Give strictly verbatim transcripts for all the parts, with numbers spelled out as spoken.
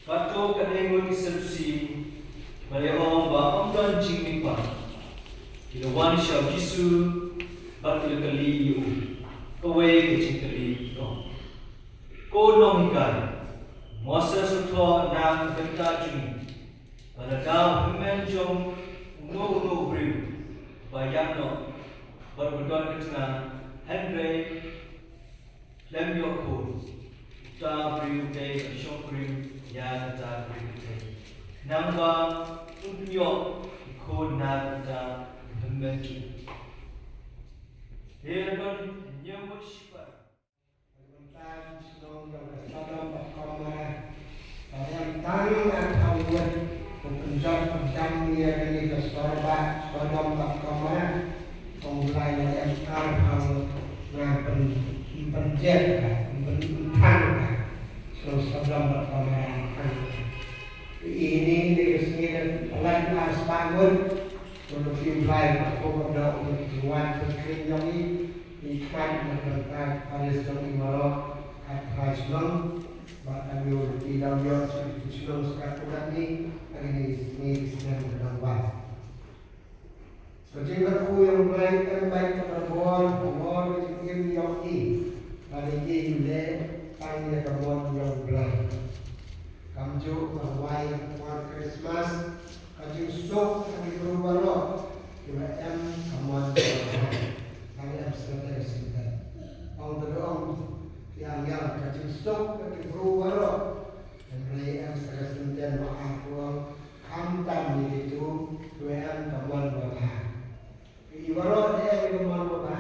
Katto katne ngut ki Sadusi ba la ong ba ym don jingmihpat, ki la wan sha u Jisu bad ki la kylli ïa u kawei ka jingkylli, ki ong, Ko Nonghikai, Moses u thoh na ka bynta jong ngi ba lada u hynmen jong uno uno u briew ba ïap noh bad ba don ka tnga, hynrei khlem ïoh khun, uta u briew u dei ban shongkurim ïa kata ka briew kynthei, khnang ba un pynïoh ïa ki khun na ka bynta u hynmen jong u. Te la don hynñiew ngut shipai. Bad mynta ki shnong jong ka Sodom bad Gomorrah, ba em tang arphew ngut, u pynjot pynjam ïa kane ka Sodom, Sodom bad Gomorrah. Ong Blai, la em arphew ngut, nga pyn, pynjot ka, pyn, pynthang ka. Shnong Sodom bad Gomorrah thang. Ine, ine ka sngi da pynlait ar spah ngut. Ko Blai, ko Blai, ko Blai, ko Blai, ko Blai, ko Blai, Ngi khmat na ka bynta ki parish jong ngi baroh, ha ka shnong, bad ka mut ki dang ïoh sha ki shnong sha ka pyrthei, ha kine ki sngi ki snem ki dang wan. Ka jingkyrkhu jong U Blai em beit kaba bor halor ka jingim jong ngi, bad ngi leh tang ïa ka mon jong U Blai. Kumjuh ka rwai ha ka por Christmas, Ka jingsuk ha ki briew baroh kiba em ka mon babha, tang em sa ka syntien. Ong ka dei ong ki angel, ka jingsuk ha ki briew baroh, hynrei em sa ka syntien, bad ka ong, khamtam ïa kito kiba em ka mon babha. Ki baroh de ki mon babha.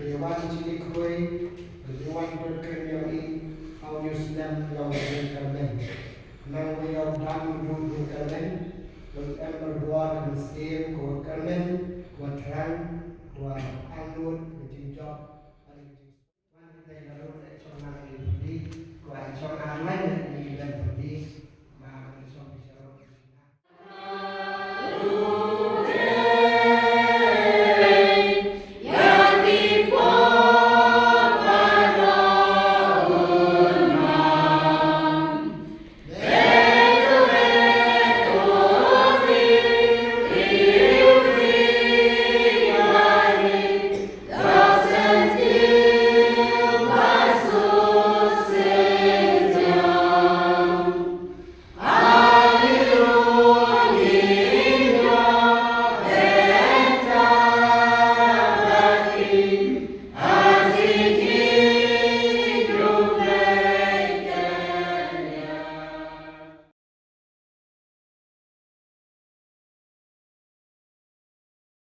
Ki wan sha ki khuid, ki wan pyrkhat ïa ngi, ha u snem jong ka jingkyrmen. Nang ba ïoh dang u jingkyrmen, ki em marbor ka mynsiem, ka kyrmen, ka thrang, ka angnud,